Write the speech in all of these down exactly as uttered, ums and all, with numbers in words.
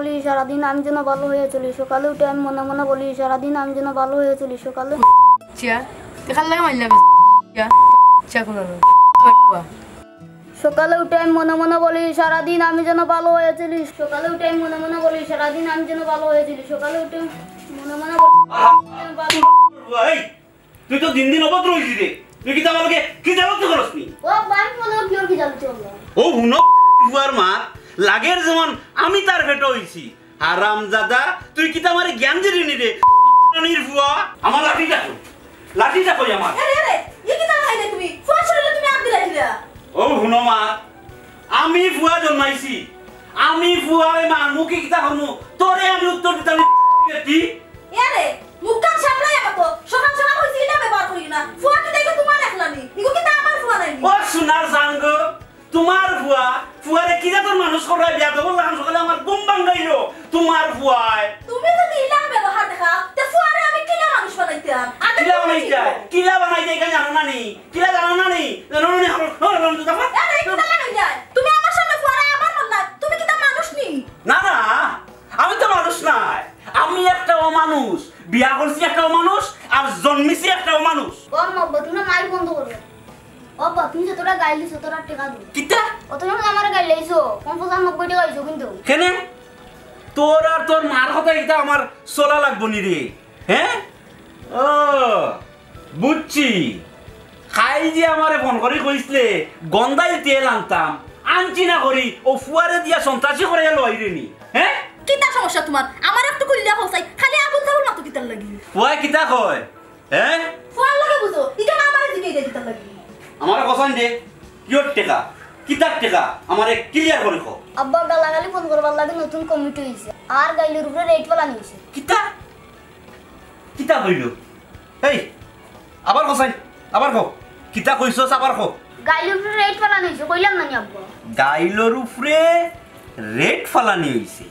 বলি সারাদিন আমি যেন ভালো হয়ে চলি। সকালে উঠে আমি মনে মনে বলি সারাদিন আমি যেন ভালো হয়ে চলি। সকালে চা, তুই কার লাগে মাইল্লা চা, চা কোন সকালে উঠে আমি মনে মনে বলি সারাদিন আমি যেন ভালো হয়ে চলি। সকালে উঠে আমি মনে মনে বলি সারাদিন আমি যেন ভালো হয়ে চলি। সকালে উঠে মনে মনে বলি, এই, তুই তো দিন দিন অভদ্র হইছিস রে। তুই কিতা আমারে খিজালতি করস নি? ও বাপ, মনে হয় পিওর খিজালতি হলো। ও হুনো, ফুয়ার মা, লাগের যেমন আমি তার পেটো হইছি। হারামজাদা, তুই কিতা আমারে জ্ঞান দিলি নি রে? ফুয়া, আমার লাঠিটা কই? লাঠিটা কই আমার? আরে, আরে, ই কিতা লাগাইলে তুমি? ফুয়ার শরীরে তুমি আত দিলা কিলা? ও হুনো মা, আমি ফুয়া জন্মাইছি, আমি ফুয়ারে মারমু কি কিতা করমু? তোরে আমি উত্তর দিতাম নি, বেটি। এরে, মুখখান সামলাই আবার তো। সকাল সকাল কইছি ইলা ব্যবহার করি না। ফুয়া কিতা ইগু তোমার একলা নি? ইগু কিতা আমার ফুয়া নায় নি? ও সোনার জান গো, তোমার ফুয়া, ফুয়ারে কি জাতর মানুষ কররায়, বেয়াদবর লাখান সকালে আমার ঘুম ভাঙ্গাইলো। তোমার ফুয়ায়। তুমি যদি ইলা ব্যবহার দেখাও, তে ফুয়ারে আমি কিলা মানুষ বানাইতাম? আগে কিলা তুমি বানাইতায়? কিলা বানাইতায়, ইখান জানো না নি? কিলা জানো না নি? জানো না নি? হলো, হলো, হলো, দেখো। আরে, কিলা লাগাইলায়? তুমি আমার সামনে ফুয়ারে আবার মারলা। তুমি কিতা মানুষ নি? না, না, আমি তো মানুষ নায়। আমি একটা অমানুষ। বিয়া করছি একটা অমানুষ, আর জন্মিছি একটা অমানুষ। ও আম্মা, আব্বা, তুমি মাইর বন্ধ করো। ও আব্বা, তুমি যতটা গাইল দিছো, ততটা টেকা দিও। কিতা? অত সময় আমারে গাইল দিছো, পঞ্চাশ আর নব্বই টেকা দিছো কিন্তু। কেনে? তোর আর তোর মার কথা ইতা আমার চলা লাগবো নি রে। হ্যাঁ? ও, বুঝছি। কাইল যে আমারে ফোন করি কইছলে, গন্ধাইল তেল আনতাম, আনছি না করি, ও ফুয়ারে দিয়া সন্ত্রাসী করে এলো আইরে নি। হ্যাঁ? কিতা সমস্যা তোমার? আমার একটু কইলে হোসাই, খালি আবুল তাবুল মাতো কিতার লাগি? ফুয়ায় কিতা কয়? হ্যাঁ? ফুয়ার লগে বুঝো, ইখান আমারে জিগাই দে কিতার লাগি? আমারে কছাইন দে, কিয়র টেকা? কিতার টেকা? আমারে clear করি ক। আব্বা, গালাগালি বন্ধ করবার লাগি নতুন কমিটি হইছে। আর গাইলর উপরে raid ফালানি হইছে। কিতা? কিতা কইলো? এই, আবার কছাইন, আবার ক। কিতা কইছস, আবার ক। গাইলর উপরে raid ফালানি হইছে, কইলাম না নি আব্বা? গাইলর উপরে raid ফালানি হইছে।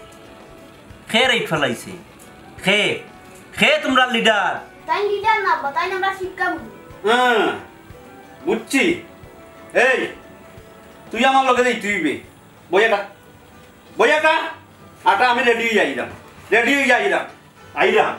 কে raid ফালাইছে? কে? কে তোমরার leader? তাইন leader না আব্বা, তাইন আমরার শিক্ষাগুরু। হ্যাঁ, বুঝছি। এই, তুই আমার লগে যাইতে অইবে। বইয়া থা। বইয়া থা। আটা আমি ready হইয়া আইরাম। Ready হইয়া আইরাম। আইরাম।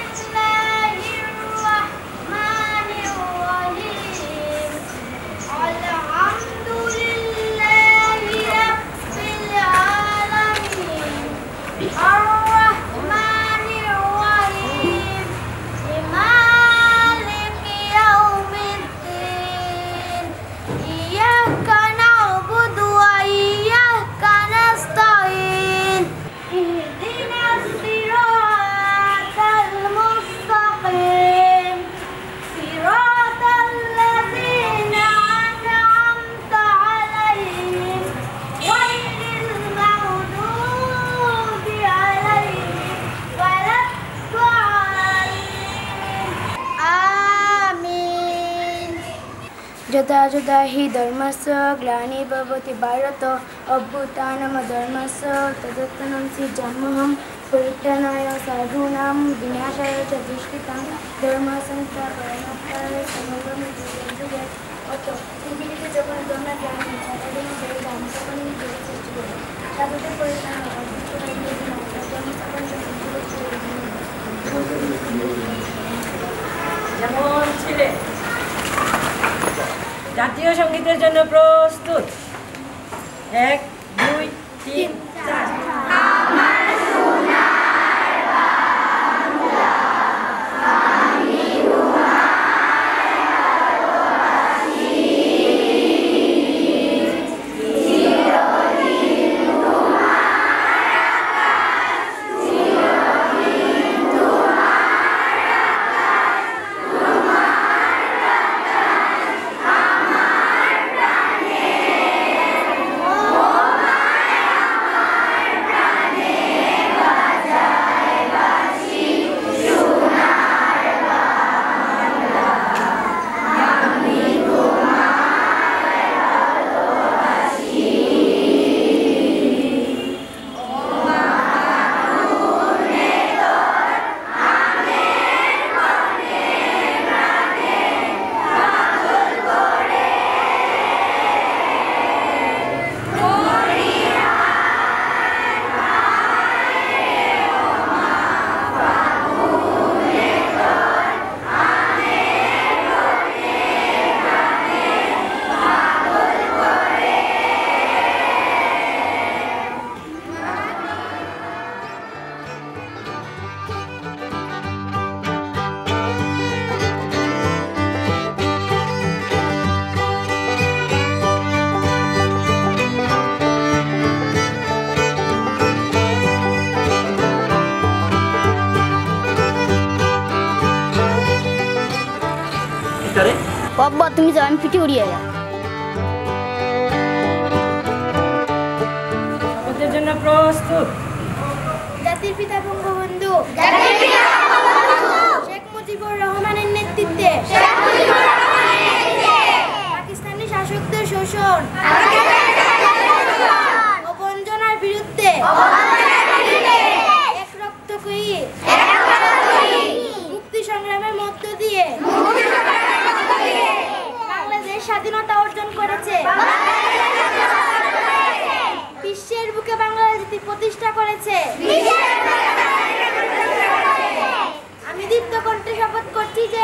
بسم الله الرحمن الرحيم. الحمد لله رب العالمين. الرحمن الرحيم. مالك يوم الدين. إياك نعبد وإياك نستعين. اهدنا الصراط المستقيم. صراط الذين أنعمت عليهم غير المغضوب عليهم ولا الضالين. آمين. যদা যদা হি ধর্মস্য গ্লানির্ভবতি ভারত, অভ্যুত্থানম ধর্মস্য তদাত্মানম সৃজাম্যহম পরিত্রাণায় সাধূনাম বিনাশায় চ দুষ্কৃতাম ধর্ম সংস্থাপনার্থায় সম্ভবামি যুগে যুগে। অর্থ, পৃথিবীতে যখন ধর্মের গ্লানি হয়, সাধারণ যে গ্লানি তখনই নিজের সৃষ্টি করে। সাধুদের পরিত্রাণ হয়, অভ্যুত্থান হয়, ধর্ম স্থাপন করে। যেমন ছিলে। জাতীয় সঙ্গীতের জন্য প্রস্তুত। এক, দুই, তিন, চার। তুমি যাও, আমি পিঠে উড়িয়ে যাও। শপথের জন্য প্রস্তুত। জাতির পিতা বঙ্গবন্ধু, জাতির পিতা বঙ্গবন্ধু শেখ মুজিবুর রহমানের নেতৃত্বে, শেখ মুজিবুর রহমানের নেতৃত্বে পাকিস্তানি শাসকদের শোষণ, পাকিস্তানি শাসকদের শোষণ ও বঞ্চনার বিরুদ্ধে, ও বঞ্চনার বিরুদ্ধে এক রক্তক্ষয়ী, এক রক্তক্ষয়ী মুক্তি সংগ্রামের মধ্য দিয়ে, মুক্তি সংগ্রামের মধ্য দিয়ে বাংলাদেশ স্বাধীনতা অর্জন করেছে। বিশ্বের বুকে বাংলাদেশ জাতি প্রতিষ্ঠা করেছে। আমি দীপ্ত কণ্ঠে শপথ করছি যে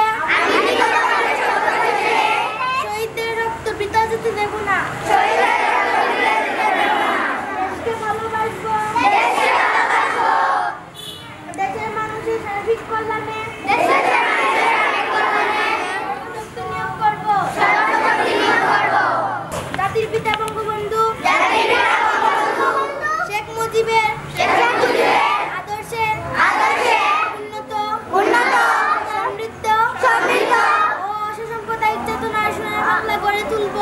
শহীদদের রক্ত বৃথা যেতে দেব না। দেশকে ভালোবাসবো। দেশের মানুষের সার্বিক কল্যাণে, দেশের মানুষের সার্বিক কল্যাণে সর্বশক্তি নিয়োগ করব। সর্বশক্তি নিয়োগ করব। জাতির পিতা বঙ্গবন্ধু, জাতির পিতা বঙ্গবন্ধু শেখ মুজিবের, শেখ মুজিবের আদর্শে, আদর্শে উন্নত, উন্নত, সমৃদ্ধ, সমৃদ্ধ ও অসাম্প্রদায়িক চেতনার সোনার বাংলা গড়ে তুলব।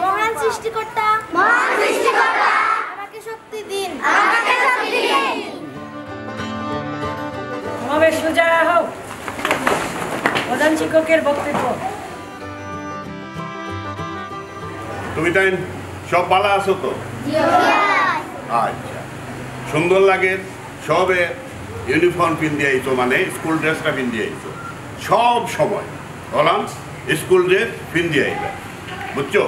মহান সৃষ্টিকর্তা, মহান সৃষ্টিকর্তা আমাকে শক্তি দিন। সমাবেশ সোজা হোক। প্রধান শিক্ষকের বক্তব্য। তুমি তাই সব ভালা আছো তো? আচ্ছা, সুন্দর লাগে। সবে ইউনিফর্ম পিন্দি আইছো, মানে স্কুল ড্রেসটা পিন্দি আইছো। সব সময় অলান স্কুল ড্রেস পিন্দি আইবা, বুঝছো?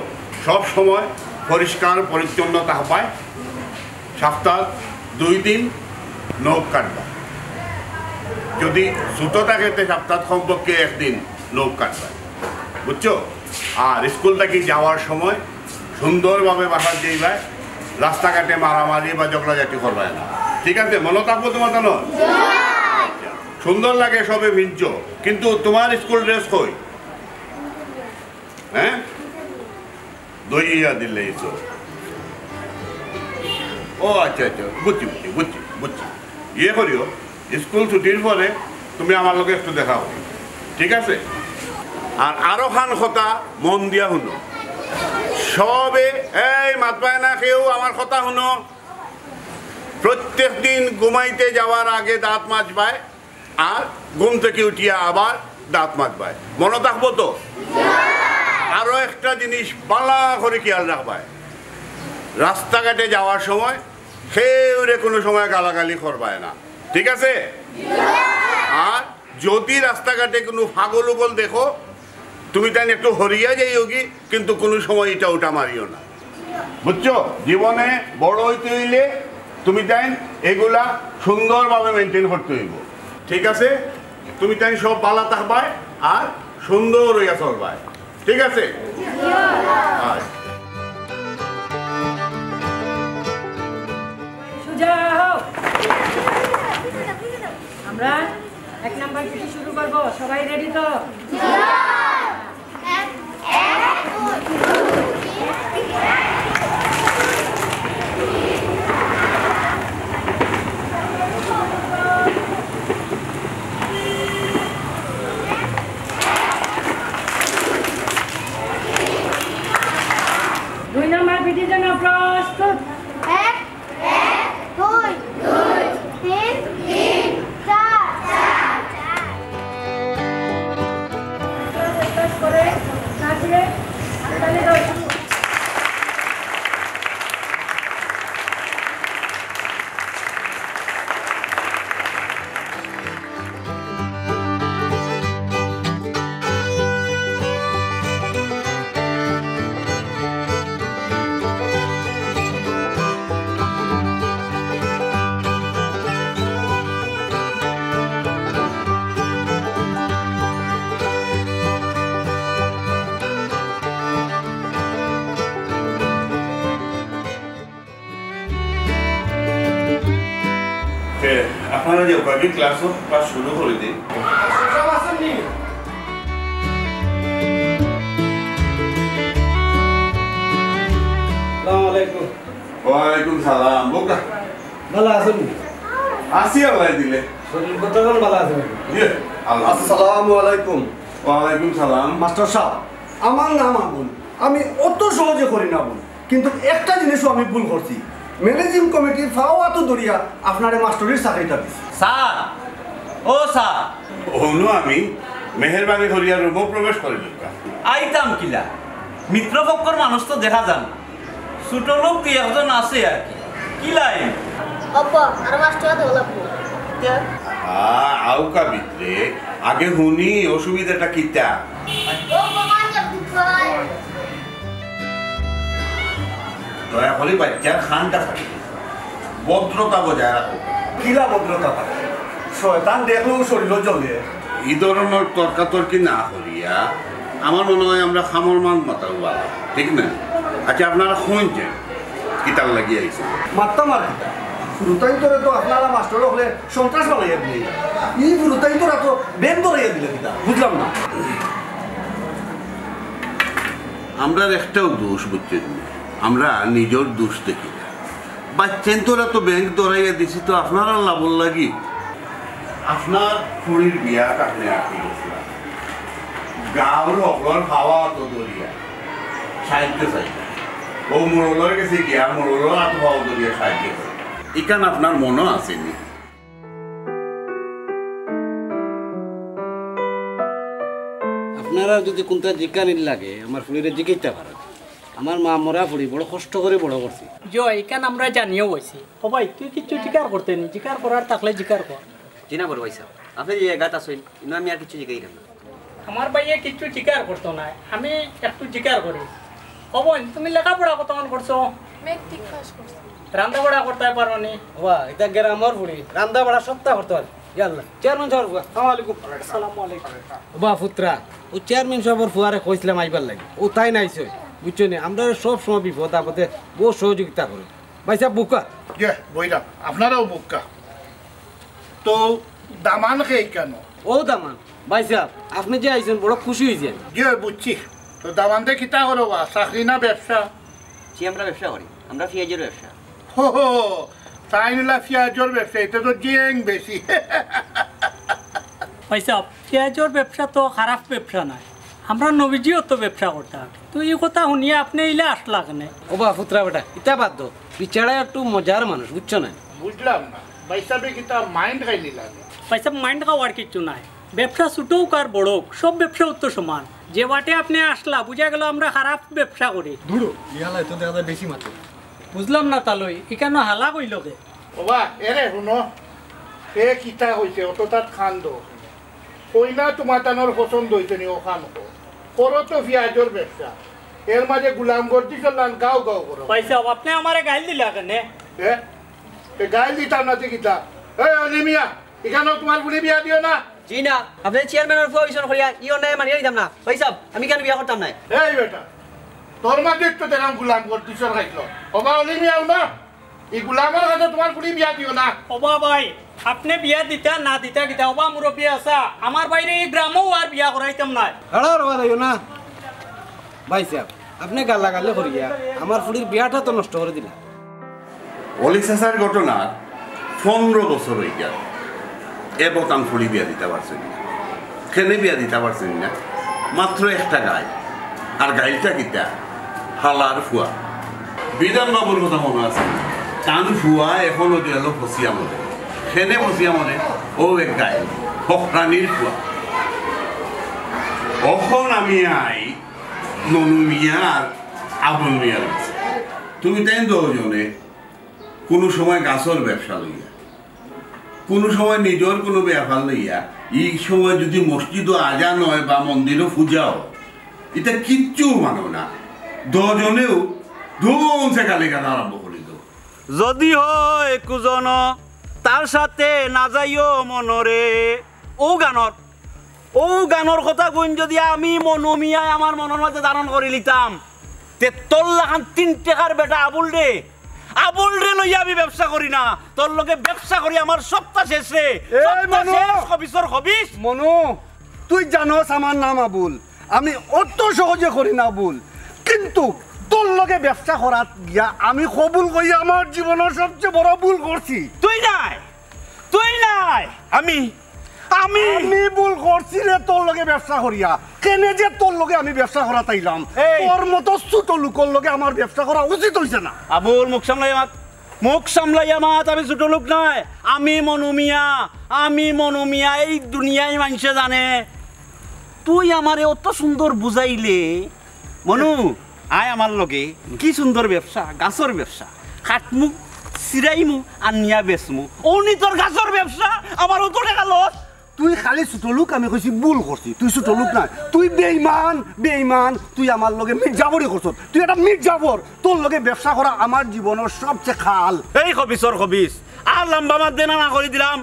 সব সময় পরিষ্কার পরিচ্ছন্ন থাকবায়। সপ্তাহ দুই দিন নখ কাটবা, যদি ছুটো থাকে তে সপ্তাহ কমপক্ষে একদিন নখ কাটবা, বুঝছো? আর স্কুল থাকি যাওয়ার সময় সুন্দরভাবে বাসাত যাইবায়, রাস্তাঘাটে মারামারি বা ঝগড়াঝাটি করবায় না, ঠিক আছে? মনো থাকবো তোমার জানো? আচ্ছা, সুন্দর লাগে সবে ভিনছো, কিন্তু তোমার স্কুল ড্রেস কই? হ্যাঁ, দইয়া দিলে ইসো। ও আচ্ছা আচ্ছা, বুঝছি বুঝছি বুঝছি বুঝছি। ইয়ে করিও, স্কুল ছুটির পরে তুমি আমার লগে একটু দেখা করিও, ঠিক আছে? আর আরো খান কথা মন দিয়া হুনো, সবে, এই মাতবায় না কেউ, আমার কথা হুনো। প্রত্যেক দিন ঘুমাইতে যাওয়ার আগে দাঁত মাজবায়, আর ঘুম থাকি উঠিয়া আবার দাঁত মাজবায়। মনো থাকবো তো? আরো একটা জিনিস ভালা করি খেয়াল রাখবায়, রাস্তাঘাটে যাওয়ার সময় কেউরে কোনো সময় গালাগালি করবায় না, ঠিক আছে? আর যদি রাস্তাঘাটে কোনো পাগল উগল দেখো, তুমি তাইন একটু হরিয়া যাইওগি, কিন্তু কোনো সময় ইটা উটা মারিও না, বুঝছো? জীবনে বড় অইতে অইলে তুমি তাইন এগুলা সুন্দরভাবে মেইনটেইন করতে অইবো, ঠিক আছে? তুমি তাইন সব ভালা থাকবায় আর সুন্দর অইয়া চলবায়, ঠিক আছে? আচ্ছা। সোজা হও। আমরা এক নাম্বার পিটি শুরু করব, সবাই রেডি তো? দুই নাম্বার পিটির জন্য প্রস্তুত। এক, এক, দুই, দুই, তিন, তিন, চার, চার। করে নাচবে, হাততালি দাও। এ, আপনারা যে কয়দিন ক্লাস ক্লাস শুরু করে দিন। আসসালামু আলাইকুম। ওয়ালাইকুম সালাম। বোকা। ভালা আছইন নি? আছি আল্লায় দিলে। শরীর কতক্ষণ ভালা আছে নাকি? ইয়ে, আসসালামু আলাইকুম। ওয়ালাইকুম সালাম। মাস্টার সাব, আমার নাম আবুল। আমি অত সহজে করি না ভুল, কিন্তু একটা জিনিসও আমি ভুল করছি। ম্যানেজিং কমিটির ফাও আতো ধরিয়া আপনারে মাস্টরির চাকরিটা দিছি। স্যার, ও স্যার। অনো আমি, মেহেরবানি করিয়া রুমো প্রবেশ করি দিউক্কা। আইতাম কিলা? মিত্রপক্ষর মানুষ তো দেখা যার না। ছোট লোক দুই একজন আছে আর কি। কিলা? আব্বা, আর পাঁচ টেকা দেওয়া লাগবো। আ, আউক্কা ভিতরে, আগে হুনি অসুবিধাটা কিতা? ও বাবা, আমি আর দুঃখ হয়। দয়া করি বাচ্চার কানটা ফাটি। ভদ্রতা বজায় রাখো। কিলা ভদ্রতা থাকে? শয়তান দেখলেও শরীরও জ্বলে। ই ধরনর তর্কাতর্কি না করিয়া, আমার মনে হয় আমরা কামর মান মাতাও ভালা, ঠিক না? আচ্ছা, আপনারা কইন যে কিতার লাগি আইছইন? মাততাম আর কিতা? ফুরুতাইন্তরে তো আপনারা মাস্টর অকলে সন্ত্রাস বানাইয়া দিলে। ই ফুরুতাইন্তরা তো ব্যাংক ধরাইয়া দিলে কিতা? বুঝলাম না। আমরার একটাও দোষ, বুঝছইন নি? আমরা নিজর দোষ দেখি না। বাচ্চাইন্তরা তো ব্যাংক ধরাইয়া দিছি তো আপনারার লাভর লাগি। আপনার ফুড়ির বিয়াত আপনে আটকি গেছিলা। গাঁওর হকলর ফাও আতো ধরিয়া সাহায্য চাইলা। অউ মোড়লর গেছে গিয়া মোড়লর আতো ফাও ধরিয়া সাহায্য চাইলা। ইখান আপনার মনো আছে নি? আপনারার যুদি কুনতা জিকানির লাগে, আমার ফুড়িরে জিকাইতা পারইন। আমার মা মরা ফুড়ি বড় কষ্ট করি বড় করছি। জি অয়, ইখান আমরা জানিয়াও আইছি। ও ভাই, তুই কিচ্ছু জিকার করতে নি, জিকার করার থাকলে জিকার কর। জি না বড় ভাইসাব, আপনে যে জাগাত আছইন, ইনো আমি আর কিচ্ছু জিকাইরাম না। আমার ভাইয়ে কিচ্ছু জিকার করতো নায়, আমি একটু জিকার করি। ও বইন, তুমি লেখাপড়া কতখান করছো? মেট্রিক পাস করছি। রান্দাবাড়া করতায় পারো নি? ওবা, ইতা গ্রামর ফুড়ি, রান্দাবাড়া সবতা করতে পারে। ইয়াল্লা, চেয়ারম্যান সাবর ফুয়া, আসসালামু আলাইকুম। আসসালামু আলাইকুম। ওবা পুত্রা, অউ চেয়ারম্যান সাবর ফুয়ারে কইছলাম আইবার লাগি, অউ তাইন আইছইন, বুঝছো নি? আমরারে সব সময় বিপদ আপদে বউত সহযোগিতা করে। ভাইসাব, বউক্কা। জি, বইরাম। আপনারাও বউক্কা। তো দামান কে ইখানো? ও দামান, ভাইসাব, আপনে যে আইছইন বড় খুশি অইছি। জি, বুঝছি। তো দামান্দে কিতা করো বা? চাকরি না ব্যবসা? জি, আমরা ব্যবসা করি। আমরা পিয়াইজর ব্যবসা। হো হো, তাইন অইলা পিয়াইজর ব্যবসা, ইতা তো জেং বেশি। ভাইসাব, পিয়াইজর ব্যবসা তো খারাপ ব্যবসা নায়। আমরার নবীজিও তো ব্যবসা করতা। তো ই কথা হুনিয়া আপনে ইলা আসলা কেনে? ওবা পুত্রা বেটা, ইতা বাদ দেও। বেচারা একটু মজার মানুষ, বুঝছো না? বুঝলাম না। ভাইসাবে কিতা mind খাইলিলা নি? ভাইসাব, mind খাওয়ার কিচ্ছু নাই। ব্যবসা ছোট অউক আর বড় অউক, সব ব্যবসাউ তো সমান। যে বাটে আপনে আসলা, বুঝা গেল আমরা খারাপ ব্যবসা করি। ধুরো, ইয়ালা তো দেখা যায় বেশি মাতে। বুঝলাম না তালই, ইখানো হালা কইলো কে? ওবা, এরে হুনো, এ কিতা কইছে, অততাত কান দেও। কইনা তুমাতানর পছন্দ অইছে নি, অখান কও। করো তো পিয়াইজর ব্যবসা, এর মাঝে গুলাম গর্দিশর লাখান গাও গাও করো। ভাইসাব, আপনে আমারে গাইল দিলা কেনে? এ? এ গাইল দিতাম না তে কিতা? এ অলি মিয়া, ইখানো তুমার ফুড়ি বিয়া দিও না। জি না, আপনে চেয়ারম্যানর ফুয়া অইছইন কইয়া ই অন্যায় মানিয়া নিতাম না। ভাইসাব, আমি ইখানো বিয়া করতাম নায়। এই বেটা, তোর মাঝে তো দেখরাম গুলাম গর্দিশর খাইলো। ওবা অলি মিয়া, হুনো, ই গুলামর কাছে তুমার ফুড়ি বিয়া দিও না। ওবা ভাই, আপনে বিয়া দিতা না দিতা কিতা? ওবা মুরব্বি আছা, আমার ভাইরে ই গ্রামো আর বিয়া করাইতাম নায়। হাড়া রওয়া যাইও না। ভাইসাব, আপনে গালাগালি করিয়া আমার ফুড়ির বিয়াটা তো নষ্ট করি দিলা। অলি চাচার ঘটনা পনরো বছর অইগেল। এবো তান ফুড়ি বিয়া দিতা পারছইন না। কেনে বিয়া দিতা পারছইন না? মাত্র একটা গাইল। আর গাইলটা কিতা? হালার ফুয়া। বিধান বাবুর কথা মনো আছে নি? তান ফুয়া অখনো জেলো ফসিয়া মরে। কেনে ফসিয়া মরে? অউ এক গাইল। হকরানির ফুয়া। অখন আমি আই মনু মিয়া আর আবুল মিয়ার গেছে। তুমি তাইন দুইজনে কুনু সময় গাছর ব্যবসা লইয়া, কুনু সময় নিজর কুনু ব্যাপার লইয়া, ই সময় যুদি মসজিদো আজান অয় বা মন্দিরো পূজা অয়, ইতা কিচ্ছু মানো না। দুইজনেউ ধুমসে গালিগালাজ আরম্ভ করি দেও। যদি হয় কুজন, তার সাথে না যাইও মনরে। অউ গানর, অউ গানর কথাগুইন যুদি আমি মনু মিয়ায় আমার মনর মাঝে ধারণ করি লিতাম, তে তোর লাখান তিন টেকার বেটা আবুলরে, আবুলরে লইয়া আমি ব্যবসা করি না, তোর লগে ব্যবসা করি আমার সবতা শেষ রে, এই সবতা মনু! শেষ, খবিসর খবিস। মনু, তুই জানোস আমার নাম আবুল, আমি অত সহজে করি না ভুল, কিন্তু তোর লগে ব্যবসা করাত গিয়া আমি কবুল করি আমার জীবনর সবচেয়ে বড় ভুল করছি। তুই নায়, তুই নায়, আমি, আমি? আমি ভুল করছি রে তোর লগে ব্যবসা করিয়া। কেনে যে তোর লগে আমি ব্যবসা করাত আইলাম? এই। তোর মতো ছোট লোকর লগে আমার ব্যবসা করা উচিত অইছে না। আবুল, মুখ সামলাইয়া মাত। মুখ সামলাইয়া মাত, আমি ছোট লোক নায়, আমি মনু মিয়া, আমি মনু মিয়া, এই দুনিয়ায় মানষে জানে। তুই আমারে অত সুন্দর বুঝাইলে, মনু, আয় আমার লগে, কি সুন্দর ব্যবসা, গাছর ব্যবসা, কাটমু, ছিড়াইমু, আর নিয়া বেচমু। অউনি তোর গাছর ব্যবসা, আমার অত টেকা loss। তুই খালি ছোট লোক, আমি কইছি ভুল করছি। তুই ছোট লোক নায়, তুই বেইমান, বেইমান। তুই আমার লগে মির্জাফরি করছস, তুই একটা মির্জাফর। তোর লগে ব্যবসা করা আমার জীবনর সবচেয়ে খাল। এই খবিসর খবিস, আর লম্বা মাত দেনা না করি দিলাম।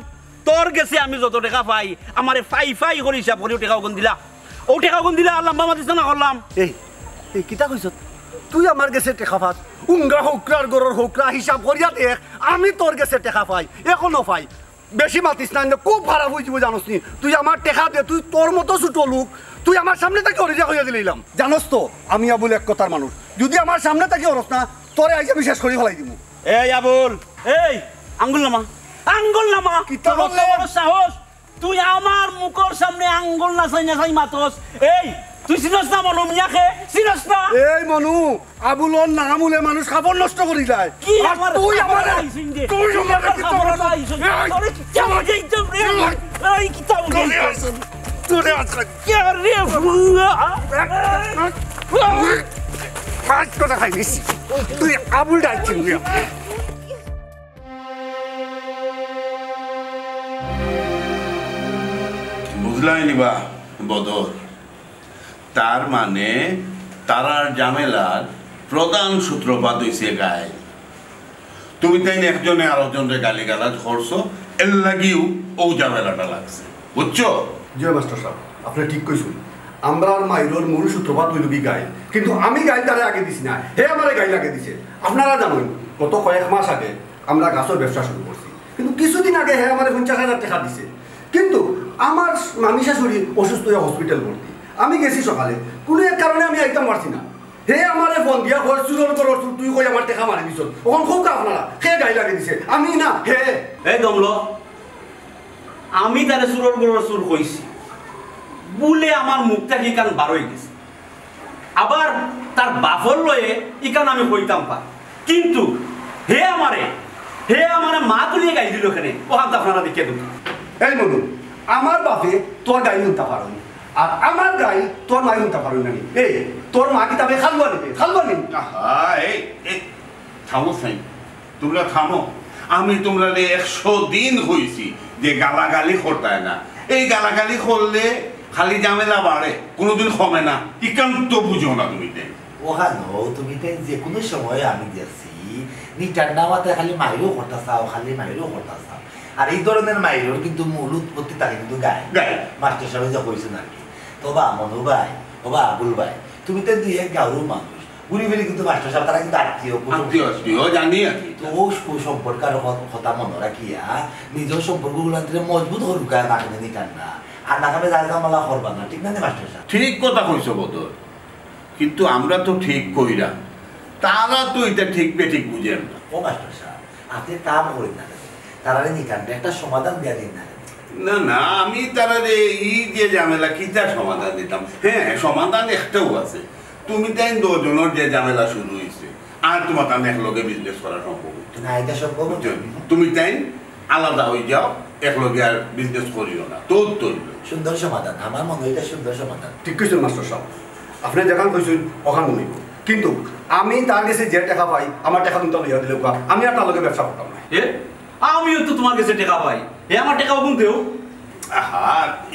তোর গেছে আমি যত টেকা পাই, আমারে ফাই ফাই করি হিসাব করি টেকা অগুন দিলা। অউ টেকা অগুন দিলা, আর লম্বা মাত দিছ না করলাম। এই, এই কিতা কইছস? তুই আমার গেছে টেকা পাস, উঙ্গা হকরার ঘরর হকরা হিসাব করিয়া দেখ, আমি তোর গেছে টেকা পাই, এখনো পাই। বেশি মাতিস না, না খুব খারাপ অইযিবো জানোস নি। তুই আমার টেকা দে, তুই তোর মতো ছোট লোক, তুই আমার সামনে থাকি অরে যা কইয়া দিলাইলাম। জানোস তো, আমি আবুল এক কথার মানুষ, যদি আমার সামনে থাকি অরস না, তোরে আইজ আমি শেষ করি ফালাই দিমু। এই আবুল, এই আঙ্গুল নামা, আঙ্গুল নামা। কিতা তোর অত বলে? বড় সাহস, তুই আমার মুখর সামনে আঙ্গুল নাচাই নাচাই মাতস। এই, তুই চিনস না মনু মিয়াকে? চিনস না? এই মনু, আবুলর নাম উলে মানুষ খাবার নষ্ট করি যায়। কি আর আমার তুই খাবার আমারে, আইছইন যে? তুই তুই আমারে আমার কিতা খাবার বলছ? আইছইন? এই, তোরে কিতা তুই বুঝাইতাম রে? এই কিতা তোরে বুঝাইতাম? আজকে, তোরে আজকে। কে রে বুয়া? মাছ করে খাইছিস। তুই আবুল ডাকছিস। বুঝলায় নি বা বদর? তার মানে তারার ঝামেলার প্রধান সূত্রপাত অইছে গাইল। তুমি তাইন একজনে আরোজনরে গালিগালাজ করছো, এর লাগিউ অউ ঝামেলাটা লাগছে, বুঝছো? জি মাস্টার সাব, আপনে ঠিক কইছইন। আমরার মাইরর মূল সূত্রপাত অইলো গি গাইল, কিন্তু আমি গাইল তারে আগে দিছি না, হে আমারে গাইল আগে দিছে। আপনারা জানইন, গত কয়েক মাস আগে আমরা গাছর ব্যবসা শুরু করছি, কিন্তু কিছুদিন আগে হে আমারে পঞ্চাশ হাজার টেকা দিছে, কিন্তু আমার মামি শাশুড়ি অসুস্থ অইয়া হসপিটাল ভর্তি। আমি গেছি সকালে, কুনু এক কারণে আমি আইতাম পারছি না। হে আমারে ফোন দিয়া কয়, "চুরর ঘরর চুর, তুই কই আমার টেকা মারি দিছস।" অখন কউক্কা আপনারা, কে গাইল আগে দিছে? আমি না, হে। এই দমলো, আমি তারে চুরর ঘরর চুর কইছি বুলে আমার মুখ থাকি ইখান বার অইগেছে। আবার তার বাপর লগে ইখান আমি কইতাম পারি, কিন্তু হে আমারে, হে আমারে মা তুলিয়া গাইল দিলো কেনে, অখানতা আপনারা দেখিয়া দেউক্কা। এই মনু, আমার বাপে তোর গাইল হুনতা পারইন, আর আমার গাইল তোর মায়ে হুনতা পারইন না নি? এই, তোর মা কিতা বে খালুয়া নি বে, খালুয়া নি? আহা, এই, এই, থামো সাইন, তুমরা থামো। আমি তুমরারে একশো দিন কইছি যে গালাগালি করতায় না। এই গালাগালি করলে খালি ঝামেলা বাড়ে, কুনুদিন কমে না। ইখান তো বুঝো না তুমি তাইন। অখানো তুমি তাইন যেকুনু সময় আমি দেখছি, নিটান্ডা মাতে খালি মাইরও করতা চাও, খালি মাইরও করতা চাও। আর ই ধরনর মাইরর কিন্তু মূল উৎপত্তি থাকে কিন্তু গাইল। গাইল। মাস্টার সাবে যে কইছইন আর কি। তো বা মনু ভাই, ও বা আবুল ভাই, তুমি তাইন দুই এক গাউর মানুষ। ঘুরি ফিরি কিন্তু মাস্টার সাব, তারা কিন্তু আত্মীয়, কুসম্পর্ক। আত্মীয়, আত্মীয়, জানি আর কি। তো অউ কুসম্পর্কর ক-, কথা মনো রাখিয়া নিজর সম্পর্কগুলান তাইন মজবুত করুক্কা, না কেনে নিটান্ডা। আর না কেনে যার ঝামেলা করবা না, ঠিক না নি মাস্টার সাব? ঠিক কথা কইছো বদর, কিন্তু আমরা তো ঠিক কইরাম, তারা তো ইটা ঠিক বেঠিক বুঝের না। ও মাস্টার সাব, আপনে তা কইন না কেনে? তারারে নিটান্ডা একটা সমাধান দিয়া দিন না কেনে? না, না, আমি তারারে ই যে ঝামেলা কিতা সমাধান দিতাম? হ্যাঁ, সমাধান একটাউ আছে। তুমি তাইন দুইজনর যে ঝামেলা শুরু অইছে, আর তুমার তান একলগে business করা সম্ভব অইতো না। না, ইটা সম্ভব বুঝছো? না। তুমি তাইন আলাদা অই যাও, একলগে আর business করিও না। তো, তো অইলো। সুন্দর সমাধান, আমার মনো অয় ইটা সুন্দর সমাধান। ঠিক কইছইন মাস্টার সাব, আপনে যেখান কইছইন অখান অইবো। কিন্তু আমি তার গেছে যে টেকা পাই, আমার টেকা কিন্তু লইয়া দিলে আমি আর তার লগে ব্যবসা করতাম না। এ? আমিও তো তুমার গেছে টেকা পাই, হে আমার টেকা অগুন দেও। আহা,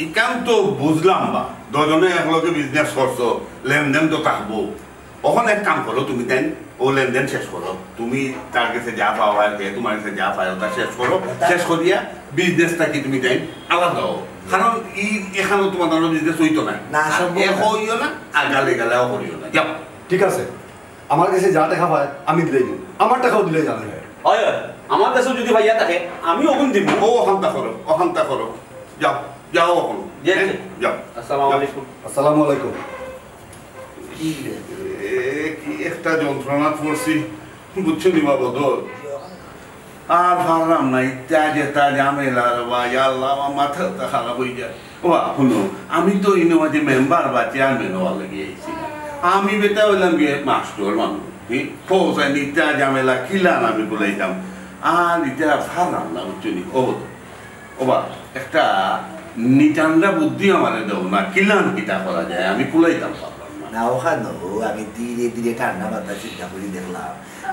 ইখান তো বুঝলাম বা, দুইজনে একলগে business করছো, লেনদেন তো থাকবো। অখন এক কাম করো, তুমি তাইন অউ লেনদেন শেষ করো, তুমি তার গেছে যা পাও আর হে তুমার গেছে যা পায় অতা শেষ করো, শেষ করিয়া business থাকি তুমি তাইন আলাদা অও, কারণ ই এখানো তুমার তান business অইতো না। না, আর সম্ভব না। এক অইও না, আর গালে গালাও করিও না, যাও। ঠিক আছে, আমার গেছে যা টেকা পায় আমি দিলাই দিমু, আমার টেকাও দিলাই জানে। অয়, অয়, আমার গেছে যুদি পাইয়া থাকে, আমি অগুন দিমু। ও, অখানতা করো, অখানতা করো। যাও, যাও অখন। জি, হ্যাঁ? জি। যাও। আসসালামু আলাইকুম। আসসালামু আলাইকুম। এ, কি একটা যন্ত্রণাত পড়ছি, বুঝছো নি বা বদর? আর পারলাম না, ইতা যেতা ঝামেলা রে বা, ইয়া আল্লাহ, আমার মাথাটা খারাপ অই যায়। ও বা, হুনো, আমি তো ইনো মাঝে মেম্বার বা চেয়ারম্যান অওয়ার লাগি আইছি। আমি বেটা অইলাম গিয়া মাস্টর মানুষ, হুম? ফৌজ আইন ইতা ঝামেলা কিলান আমি কুলাইতাম। আর ইতা পারলাম না, বুঝছো নি? ও, ও বা, একটা নিটান্ডা বুদ্ধি আমারে দেও না, কিলান কিতা করা যায়, আমি কুলাইতাম পারলাম না। না, অখান, আমি ধীরে ধীরে ঠান্ডা মাথায় চিন্তা করি দেখলাম,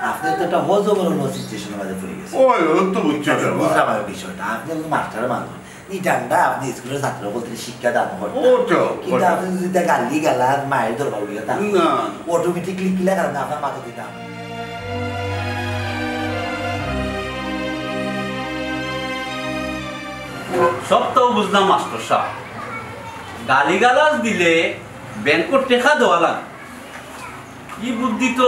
আপনে তো একটা হজবরল সিচুয়েশনর মাঝে পড়ি গেছেন। ওই, ও তো বুঝছো না, বা। বুঝলাম আমি বিষয়টা। আপনে তো মাস্টার মানুষ, নিটান্ডা আপনে স্কুলর ছাত্র অকলরে শিক্ষা দান করতা। ও তো, কিন্তু ও তো। আপনে যদি তা গালি গালাজ, মাইর দরবার অইয়া থাকতো, না। অটোমেটিকলি কিলা কারণে আপনার মাথা দিতাম। সব তো বুঝলাম মাস্টর সাব, গালিগালাজ দিলে ব্যাংকর টেকা দেওয়া লাগে। ই বুদ্ধি তো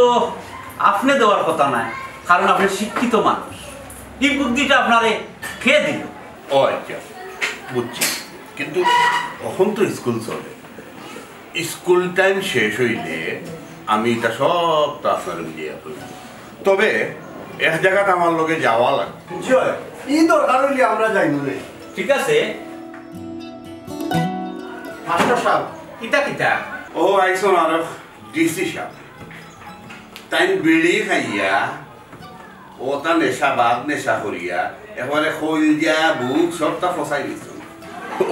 আপনে দেওয়ার কথা নায়, কারণ আপনে শিক্ষিত মানুষ। ই বুদ্ধিটা আপনারে কে দিল? ও আচ্ছা, বুঝছি। কিন্তু অখন তো স্কুল চলে, স্কুল টাইম শেষ অইলে আমি ইতা সবতা আপনারে বুঝাইয়া কইমু। তবে এক জাগাত আমার লগে যাওয়া লাগবো। জি অয়, ই দরকার অইলে আমরা যাইমু নে। ঠিক আছে। মাস্টর সাব, ইতা কিতা? ও, আইছইন আরক ডিসি সাব। তাইন বিড়ি খাইয়া অতা নেশা, বাদ নেশা করিয়া একবারে কইলজা, বুক সবতা ফসাই দিছইন।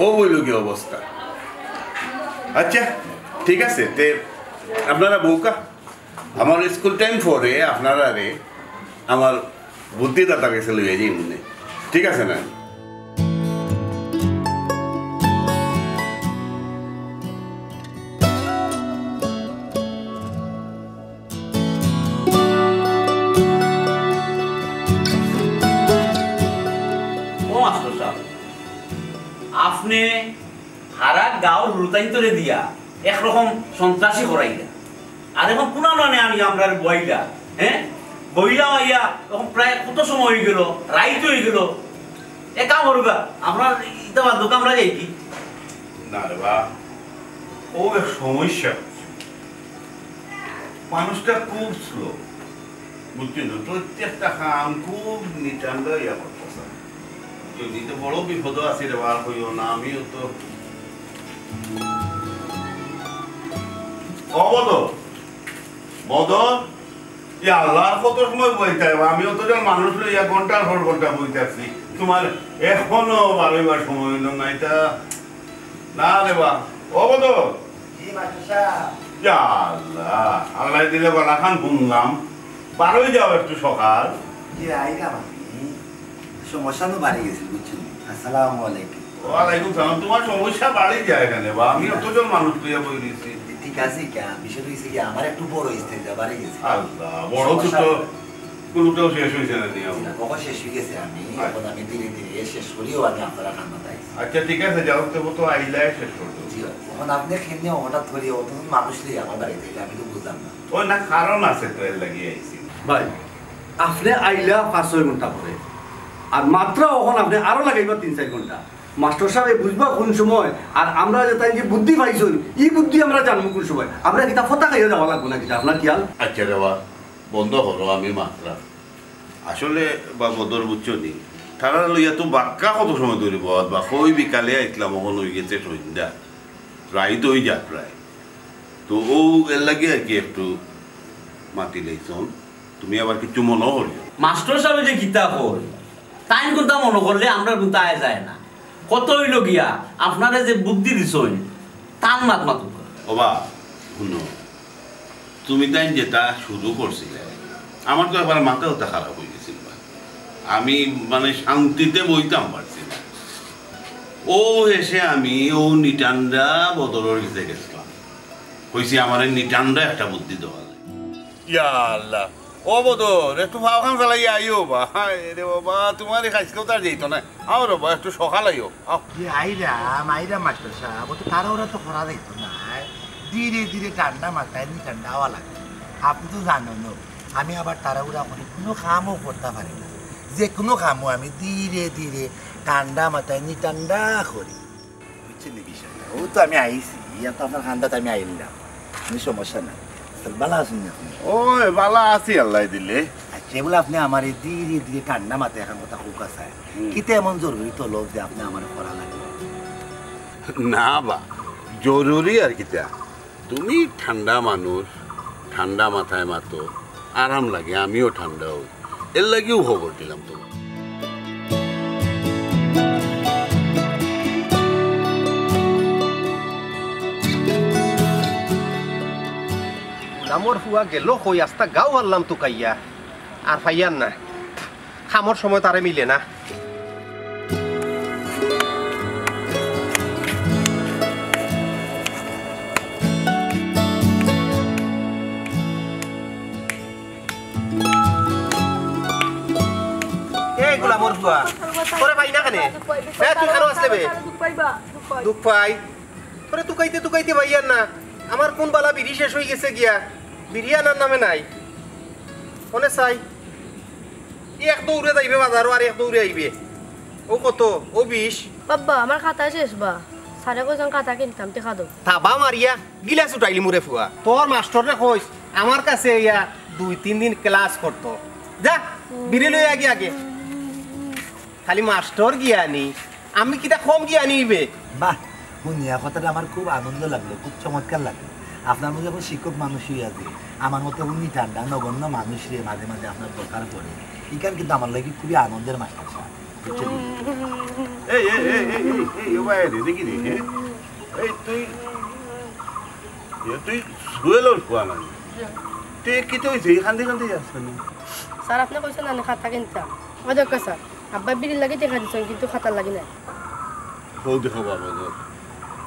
ও অইলো গি অবস্থা। আচ্ছা, ঠিক আছে, তে আপনারা বউক্কা, আমার স্কুল টাইম পরে আপনারারে আমার বুদ্ধিদাতার গেছে লইয়া যাইমু নে। ঠিক আছে না? ও মাস্টর সাব, আপনে হারা গাঁওর হুরুতাইন্তরে দিয়া একরকম সন্ত্রাসী করাইলা। আর অখন কুনানো আনি আমরারে বওয়াইলা, হে? বওয়াইলা অইয়া অখন প্রায় কত সময় অইগেলো, রাইত অইগেলো। এক কাম করউক্কা, আমরার ইতা বাদ দেউক্কা, আমরা যাই কি? না রে বা, অউ এক সমস্যা। মানুষটা খুব স্লো, বুঝছইন তো? প্রত্যেকটা কাম খুব নিটান্ডা অইয়া করতেছে। যদি তো বড় বিপদো আছি রে বা, কইও না, আমিও তো। ও বদর, বদর, ইয়া আল্লাহ, কত সময় বই থাকবা? আমি অতজন মানুষ লইয়া ঘন্টার পর ঘন্টা বই থাকছি, তুমার এখনো বারইবার সময় অইলো না। ইতা না রে বা, ও বদর। জি, মাস্টর সাব। ইয়া আল্লাহ, আল্লাহ দিলে গলাখান হুনলাম, বারই যাও একটু সকাল। জি, আইরাম আমি। সমস্যা তো বাড়ি গেছে, বুঝছইন? আসসালামু আলাইকুম। ওয়ালাইকুম সালাম। তুমার সমস্যা বাড়ি যায় কেনে বা? আমি অতজন মানুষ লইয়া বই রইছি। ঠিক আছে, কিতা? বিষয় অইছে কি, আমার একটু বড় ইস্তেঞ্জা বাড়ি গেছে। আল্লাহ, বড় সমস্যা ছোট নাই। কুনুটাও শেষ অইছে না নি? জি না, কখন শেষ অই গেছে আমি, আচ্ছা। অখন আমি ধীরে ধীরে শেষ করিও আমি আপনারার খান্দাত আইছি। আচ্ছা, ঠিক আছে, যাও, তবু তো আইলায় শেষ করতো। জি, অখন আপনে কেনে হঠাৎ করি অত মানুষ লইয়া আমার বাড়িত আইলা, আমি তো বুঝলাম না। ও না, কারণ আছে তো, এর লাগি আইছি। ভাই, আপনে আইলা পাঁচ ছয় ঘন্টা পরে, আর মাত্র অখন আপনে আরো লাগাইবা তিন চাইর ঘন্টা। মাস্টর সাবে বুঝবা কুন সময়, আর আমরা যে তাইন যে বুদ্ধি পাইছইন, ই বুদ্ধি আমরা জানমু কুন সময়? আমরা কিতা ফতা খাইয়া যাওয়া লাগবো না কিতা? আপনার খিয়াল? আচ্ছা রে বা, বন্ধ করো, আমি মাতরাম। আসলে বা বদর বুঝছো নি, তারারে লইয়া তো বাক্কা কত সময় ধরি বওয়াত বা, কই বিকালে আইছলাম, অখন অই গেছে সন্ধ্যা, রাইত অই যার প্রায়। তো অউ এর লাগি আর কি একটু মাতি লাইছইন, তুমি আবার কিচ্ছু মনো করিও না। মাস্টর সাবে যে কিতা কইন, তাইন কুনতা মনো করলে আমরার কুনতা আয় যায় না। কথা অইলো গিয়া, আপনারে যে বুদ্ধি দিছইন, তান মাত মাতুক্কা। ও বা, হুনো, তুমি তাইন যেতা শুরু করছিলায়, আমার তো একবারে মাথা উথা খারাপ অই গেছিল বা। আমি মানে শান্তিতে বইতাম পারছি না। অউ হেষে আমি অউ নিটান্ডা বদরর গেছে গেছলাম, কইছি আমারে নিটান্ডা একটা বুদ্ধি দেওয়া লাগে। ইয়া আল্লাহ, ও বদর, একটু পাওখান চালাইয়া আইও বা। হায় রে বাবা, তুমার ই খাইছকেও তার যাইতো না। আও রে বা, একটু সকাল আইও, আও। জি, আইরাম, আইরাম মাস্টর সাব, অত তাড়াহুড়া তো করা যাইতো না। ধীরে ধীরে ঠান্ডা মাথায় নিটান্ডা অওয়া লাগে। আপনে তো জানইন, আমি আবার তাড়াহুড়া করি কুনু কামও করতা পারি না। যে কুনু কামও আমি ধীরে ধীরে ঠান্ডা মাথায় নিটান্ডা করি। বুঝছইন নি বিষয়টা? অউ তো আমি আইছি, ইয়া তো আপনার খান্দাত আমি আইলাম, কুনু সমস্যা নাই। তো ভালা আছইন নি আপনে? ওই, ভালা আছি আল্লায় দিলে। আচ্ছা, এগুলা আপনে আমারে ধীরে ধীরে ঠান্ডা মাথায় একখান কথা কউক্কা চাই। হুম। কিতা এমন জরুরি তলব যে আপনে আমারে করা লাগে? না বা, জরুরি আর কিতা? তুমি ঠান্ডা মানুষ, ঠান্ডা মাথায় মাতো, আরাম লাগে, আমিও ঠান্ডা অই, এরলাগিউ খবর দিলাম তুমারে। গুলামর ফুয়া গেল কই, আস্তা গাঁও হারলাম তুকাইয়া, আর পাইয়ার না। কামর সময় তারে মিলে না। এই গুলামর ফুয়া, তোরে পাই না কেনে? এ, তুই কানো আছলে বে? দুখ পাই। তোরে তুকাইতে তুকাইতে পাইয়ার না। আমার কুন বালা বিড়ি শেষ অইগেছে গিয়া, বিড়ি আনার নামে নাই। অনে চাই, এক দৌড়ে যাইবে বাজারো আর এক দৌড়ে আইবে। অউ কত? অউ বিশ। বাবা, আমার খাতা শেষ বা। স্যারে কইছইন খাতা কিনতাম, টেকা দেও। থাবা মারিয়া গিলাস উঠাইলিমু রে ফুয়া। তোর মাস্টররে কইস, আমার কাছে আইয়া দুই তিন দিন ক্লাস করতো। যা, বিড়ি লই আগে আগে। খালি মাস্টর গিয়ানি, আমি কিতা কম গিয়ানি ইবে? বাহ, হুনিয়া কথাটা আমার খুব আনন্দ লাগলো, খুব চমৎকার লাগলো। আপনার মতো যখন শিক্ষক মানুষ অইয়া যে, আমার মতো উনি ঠান্ডা নগণ্য মানুষরে মাঝে মাঝে আপনার দরকার পড়ে, ইখান কিন্তু আমার লাগি খুবই আনন্দের মাস্টার সাব, বুঝছেন? এই, এই, এই, এই, এই, এই, ও ভাই রে, দেখি রে, হ্যাঁ? এই তুই, এ তুই সুয়েলর ফুয়া নানি? তুই কিতা অইছে? এই কান্দি কান্দি আছস কেনে? স্যার, আপনে কইছইন না, আমি খাতা কিনতাম। অউ দেখউক্কা স্যার, আব্বায় বিড়ির লাগি টেকা দিছইন, কিন্তু খাতার লাগি নায়। অউ দেখো বাবা, ধর,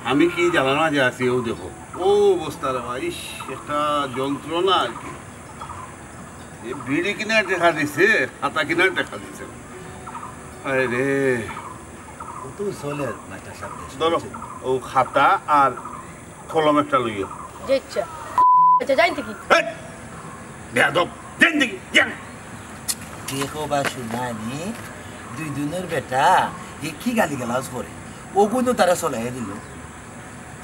আমি কি জ্বালার মাঝে আছি, অউ দেখো। অউ অবস্থা রে ভাই, ইস, একটা যন্ত্রণা আর কি। এ বিড়ি কিনার টেকা দিছে, খাতা কিনার টেকা দিছে। আরে রে। কত চলে মাস্টার সাব দেশ, ধরো, বুঝছেন? অউ খাতা আর কলম একটা লইও। জি আচ্ছা। আচ্ছা, যাইন দেখি। এই, বেয়াদব, যাইন দেখি, যান। দেখো বা শুনানি, দুই দিনের বেটা, এ কি গালিগালাজ করে? অগুইন তারে চলাইয়া দিল।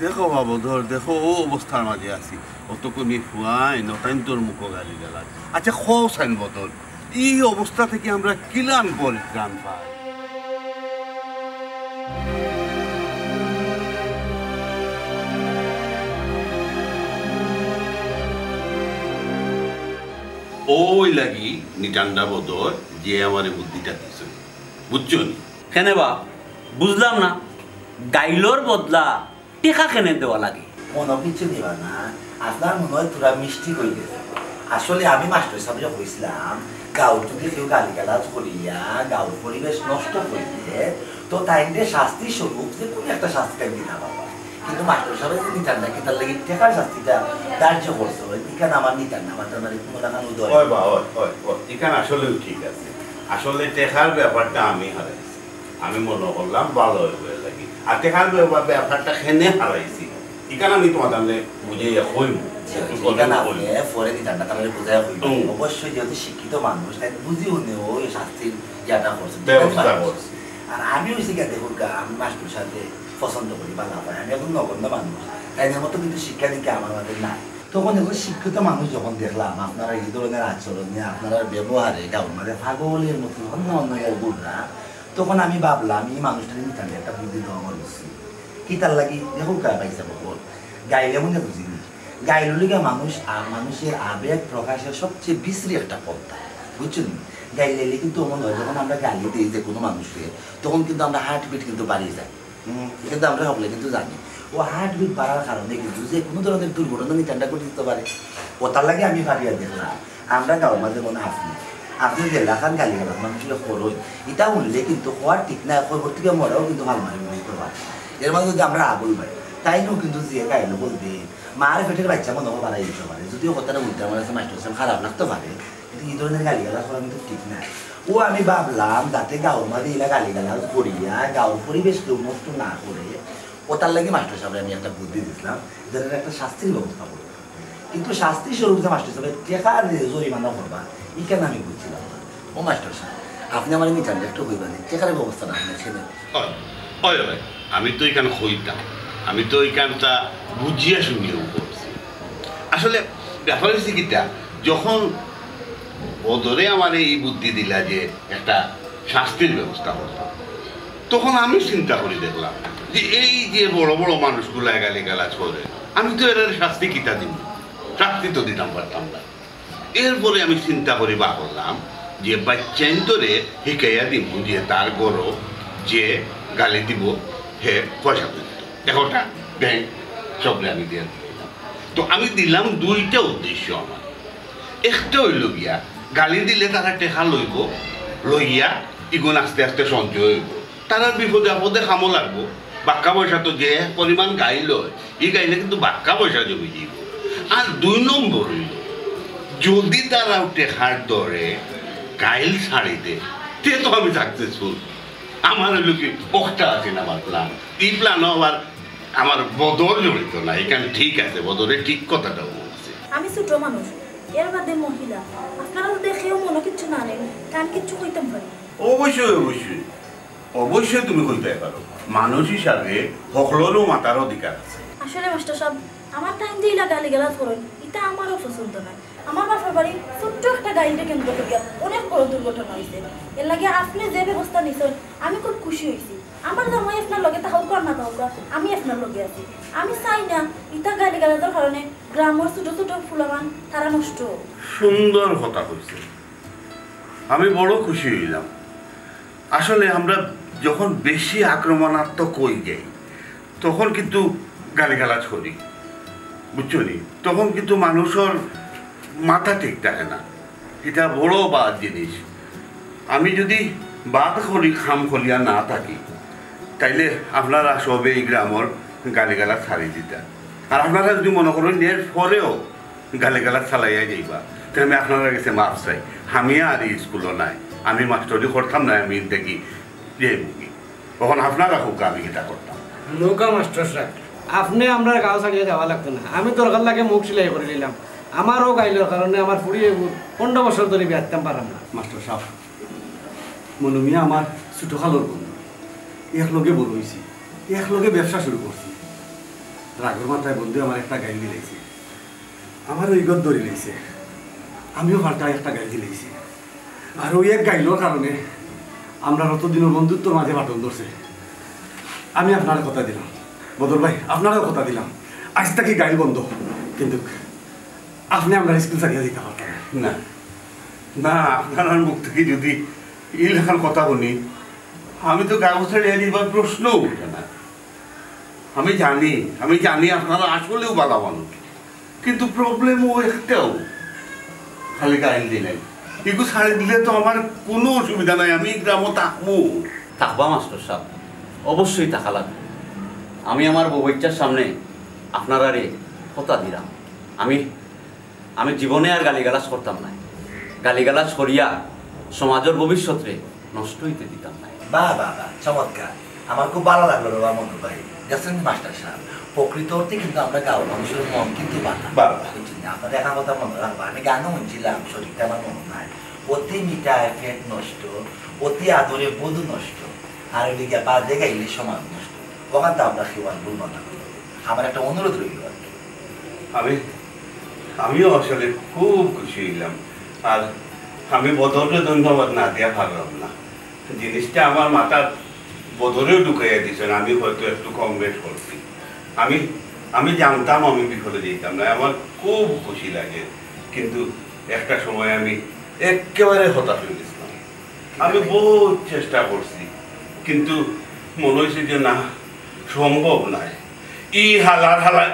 দেখো বা বদর, দেখো, অউ অবস্থার মাঝে আছি। অত কমি ফুয়াইন, অতাইন্তর মুখো গালিগালাজ। আচ্ছা, কও চাইন বদর, ই অবস্থা থাকি আমরা কিলান পরিত্রাণ পাই? অউ লাগি নিটান্ডা বদর যে আমারে বুদ্ধিটা দিছে, বুঝছো নি? কেনে বা? বুঝলাম না। গাইলর বদলা টেকা কেনে দেওয়া লাগে? মনো কিচ্ছু নিবা না, আপনার মনে অয় থুড়া মিষ্টি কই গেছে। আসলে আমি মাস্টর সাবরে কইছিলাম, গাঁওর যদি কেউ গালিগালাজ করিয়া গাঁওর পরিবেশ নষ্ট করিলে, তো তাইনরে শাস্তি স্বরূপ যে কুনু একটা শাস্তি তাইন দিতা পারবা। কিন্তু মাস্টর সাবে যে নিতাম না, কিতার লাগি টেকার শাস্তিটা ধার্য করছে, ইখান আমার নিতাম না, মাথার মাঝে কুনু লাখান উদয়। ওই বা, ওই, ওই, ওই, ইখান আসলেউ ঠিক আছে। আসলে টেকার ব্যাপারটা আমি হারাইছি। আমি মনো করলাম ভালা অইবো এর লাগি। আর টেকার ব্যাপার, ব্যাপারটা কেনে হারাইছি, ইখান আমি তুমার সামনে বুঝাইয়া কইমু। জি, জি, ইখান আপনে পরে দিতাম না, তাইলে বুঝাইয়া কইমু। হুম। অবশ্যই যেহেতু শিক্ষিত মানুষ, তাইন বুঝি হুনিউ অউ শাস্তির ইয়াটা করছে, ব্যবস্থা করছে। আর আমি অইছি গিয়া, দেখউক্কা, আমি মাস্টর সাবরে পছন্দ করি, ভালা পাই। আমি একজন নগণ্য মানুষ, তাইনর মতো কিন্তু শিক্ষা দীক্ষা আমার মাঝে নাই। তখন একজন শিক্ষিত মানুষ যখন দেখলাম আপনারার ই ধরনের আচরণে, আপনারার ব্যবহারে, গাঁওর মাঝে পাগলের মতো অন্য অন্য ঘুররা, তখন আমি ভাবলাম, ই মানুষটারে নিতাম একটা বুদ্ধি দেওয়া আমার উচিত। কিতার লাগি? দেখউক্কা ভাইসাব অকল, গাইল এমনে বুঝিনি। গাইল অইলো গিয়া মানুষ, আ-, মানুষের আবেগ প্রকাশের সবচেয়ে বিশ্রী একটা পন্থা, বুঝছইন নি? গাইল অইলে কিন্তু এমন অয়, যখন আমরা গালি দেই যে কুনু মানুষরে, তখন কিন্তু আমরা heart beat কিন্তু বাড়ি যায়। হুম, ইখান তো আমরা হকলে কিন্তু জানি। অউ heart beat বাড়ার কারণে কিন্তু যে কুনু ধরনের দুর্ঘটনা নিতাম না ঘটি দিতো পারে। অতার লাগি আমি ভাবিয়া দেখলাম, আমরা গাঁওর মাঝে মনো আপনে, আপনে যে লাখান গালিগালাজ মানুষরে করইন, ইতা হুনলে কিন্তু কওয়ার ঠিক না, কবর থাকি মরাও কিন্তু হাল মারি মরি দিতো পারে। এর মাঝে যদি আমরা আগুন মারি, তাইনও কিন্তু যে গাইল অকল দে, মার পেটের বাইচ্চা মনো অয় বাড়াই দিতো পারে। যদিও কথাটা হুনতে আমার কাছে মাস্টর সাব খারাপ লাগতো পারে, কিন্তু ই ধরনের গালিগালাজ করা কিন্তু ঠিক না। অউ আমি ভাবলাম, যাতে গাঁওর মাঝে ইলা গালিগালাজ করিয়া গাঁওর পরিবেশ কেউ নষ্ট না করে, অতার লাগি মাস্টর সাবরে আমি একটা বুদ্ধি দিছিলাম, যেন একটা শাস্তির ব্যবস্থা করবা। কিন্তু শাস্তি স্বরূপ যে মাস্টর সাবে টেকা দিয়া জরিমানা করবা, ইখান আমি বুঝছিলাম না। ও মাস্টর সাব, আপনে আমারে নিতাম একটু কইবা নি, টেকার ব্যবস্থাটা আপনে ছেড়ে। ওই, ওই, ওই, আমি তো ইখান কইতাম, আমি তো ইখানটা বুঝিয়া শুনিয়াউ করছি। আসলে ব্যাপার অইছে কিতা, যখন বদরে আমারে এই বুদ্ধি দিলা যে একটা শাস্তির ব্যবস্থা করতাম। তখন আমি চিন্তা করি দেখলাম যে এই যে বড় বড় মানুষগুলায় গালিগালাজ করে, আমি তো এরারে শাস্তি কিতা দিমু? শাস্তি তো দিতাম পারতাম না। এরপরে আমি চিন্তা করি বার করলাম যে বাচ্চাইন্তরে হিকাইয়া দিমু যে তার ঘরো যে গালি দিব হে পয়সা তুলতো। একটা ব্যাংক সবরে আমি দিয়া দিলাম। তো আমি দিলাম দুইটা উদ্দেশ্য আমার। একটা অইল গিয়া, গালি দিলে তারা টেকা লইব, লইয়া ইগুন আস্তে আস্তে সঞ্চয় অইব, তারার বিপদে আপদে কামো লাগব। বাক্কা পয়সা তো যে পরিমাণ গাইল অয়, ই গাইলে কিন্তু বাক্কা পয়সা জমি যাইব। আর দুই নম্বর অইল, যদি তারাও টেকার দরে গাইল ছাড়ি দে, তে তো আমি সাকসেসফুল। আমার অইল কি, অখটা আছে না আমার প্ল্যান। ই প্ল্যানও আবার আমার বদর জড়িত না, এখান ঠিক আছে, বদরে ঠিক কথাটাও বলছে। আমি ছোট মানুষ, এর বাদে মহিলা, আপনারা যদি কেউ মনো কিচ্ছু না নেন, তে আমি কিচ্ছু কইতাম পারি। অবশ্যই, অবশ্যই, অবশ্যই তুমি কইতায় পারো। মানুষ হিসাবে হকলরও মাতার অধিকার আছে। আসলে মাস্টার সাব, আমার তাইন যে ইলা গালিগালাজ করইন, ইতা আমারও পছন্দ নায়। আমার বাপর বাড়ি ছোট্ট একটা গাইলরে কেন্দ্র করিয়া অনেক বড় দুর্ঘটনা অইছে। এর লাগি আপনে যে ব্যবস্থা নিছইন, আমি খুব খুশি অইছি। আমার জামাই আপনার লগে থাকউক্কা আর না থাকউক্কা, আমি আপনার লগে আছি। আমি চাই না ইতা গালিগালাজর কারণে গ্রামর ছোট ছোট ফুলাবান তারা নষ্ট অউক। সুন্দর কথা কইছে, আমি বড় খুশি অইলাম। আসলে আমরা যখন বেশি আক্রমণাত্মক অই যাই, তখন কিন্তু গালিগালাজ করি, বুঝছো নি? তখন কিন্তু মানুষর মাথা ঠিক থাকে না। ইটা বড় বাদ জিনিস। আমি যদি বাদ করি, কাম করিয়া না থাকি, তাইলে আপনারা সবে ই গ্রামর গালিগালাজ ছাড়ি দিতা। আর আপনারা যদি মনো করইন এর পরেও গালিগালাজ চালাইয়া যাইবা, তে আমি আপনারার গেছে মাফ চাই। আমি আর ই স্কুলো নাই, আমি মাস্টরি করতাম না, আমি দেখি যাইমুগি। অখন আপনারা কউক্কা আমি কিতা করতাম। নৌকা মাস্টার সাব, আপনে আমরার গাঁও ছাড়িয়া যাওয়া লাগতো না, আমি দরকার লাগে মুখ সিলাই করি নিলাম। আমার অউ গাইলর কারণে আমার ফুড়ি এগু পনরো বছর ধরি বিয়া দিতাম পারলাম না। মাস্টার সাব, মনু মিয়া আমার ছোট খালর বন্ধু, একলগে বড় অইছি, একলগে ব্যবসা শুরু করছি। রাগর মাথায় বন্ধু আমার একটা গাইল দিলাইছে, আমারও ইগত ধরি লাইছে, আমিও পাল্টা একটা গাইল দিলাইছি। আর অউ এক গাইলর কারণে আমরার অতদিনর বন্ধুত্বর মাঝে ফাটল ধরছে। আমি আপনারে কথা দিলাম, বদর ভাই, আপনারেও কথা দিলাম, আইজ থাকি গাইল বন্ধ। কিন্তু আপনে আমরার স্কুল ছাড়িয়া যাইতা পারতা না। না, না, আপনারার মুখ থাকি যদি ই লাখান কথা হুনি, আমি তো গাঁও ছাড়িয়া যাইবার প্রশ্নও উঠে না। আমি জানি, আমি জানি আপনারা আসলেও ভালা মানুষ, কিন্তু প্রবলেম অউ একটাউ, খালি গাইল দিলাইন। ইগু ছাড়ি দিলে তো আমার কুনু অসুবিধা নাই, আমি ই গ্রামো থাকমু। থাকবা মাস্টার সাব, অবশ্যই থাকা লাগবো। আমি আমার বউ-বাইচ্চার সামনে আপনারারে কথা দিলাম, আমি, আমি জীবনে আর গালিগালাজ করতাম নায়। গালিগালাজ করিয়া সমাজর ভবিষ্যতরে নষ্ট অইতে দিতাম নায়। বাহ, বাহ, বাহ, চমৎকার। আমার খুব ভালা লাগলো রে বা মনু ভাই। দেখছইন নি মাস্টার সাব, প্রকৃত অর্থে কিন্তু আমরা গাঁওর মানুষর মন কিন্তু ভালা। ভালা। বুঝছইন নি? আপনারা একটা কথা মনো রাখবা, আমি গানও হুনছিলাম, সঠিকটা আমার মনো নাই। অতি মিঠায় পেট নষ্ট, অতি আদরে বধূ নষ্ট, আর অইলে গিয়া বাজে গাইলে সমাজ নষ্ট। অখান তো আমরা কেউ আর ভুলবো না। আমার একটা অনুরোধ রইল আর কি। আমি, আমিও আসলে খুব খুশি অইলাম। আর আমি বদররে ধন্যবাদ না দিয়া পারলাম না। জিনিসটা আমার মাথার বদরেও ঢুকাইয়া দিছইন, আমি হয়তো একটু কম বেশ করছি। আমি, আমি জানতাম আমি বিফলে যাইতাম না, আমার খুব খুশি লাগে। কিন্তু একটা সময় আমি একেবারে হতাশ অই গেছিলাম। আমি বহুত চেষ্টা করছি, কিন্তু মনো অইছে যে না, সম্ভব নায়। ই হালার হালা